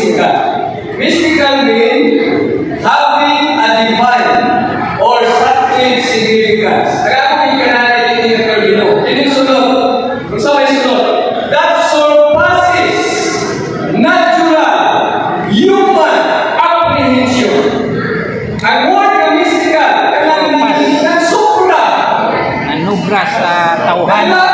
mystical? Mystical mean having a divine or sacred significance. Kaya ako yung kananay ini ng termino. Ini sunod. Kung sa may sunod, that surpasses natural human apprehension. Ang word na mystical, kanang sobra Nanubra sa tawhan. Kanang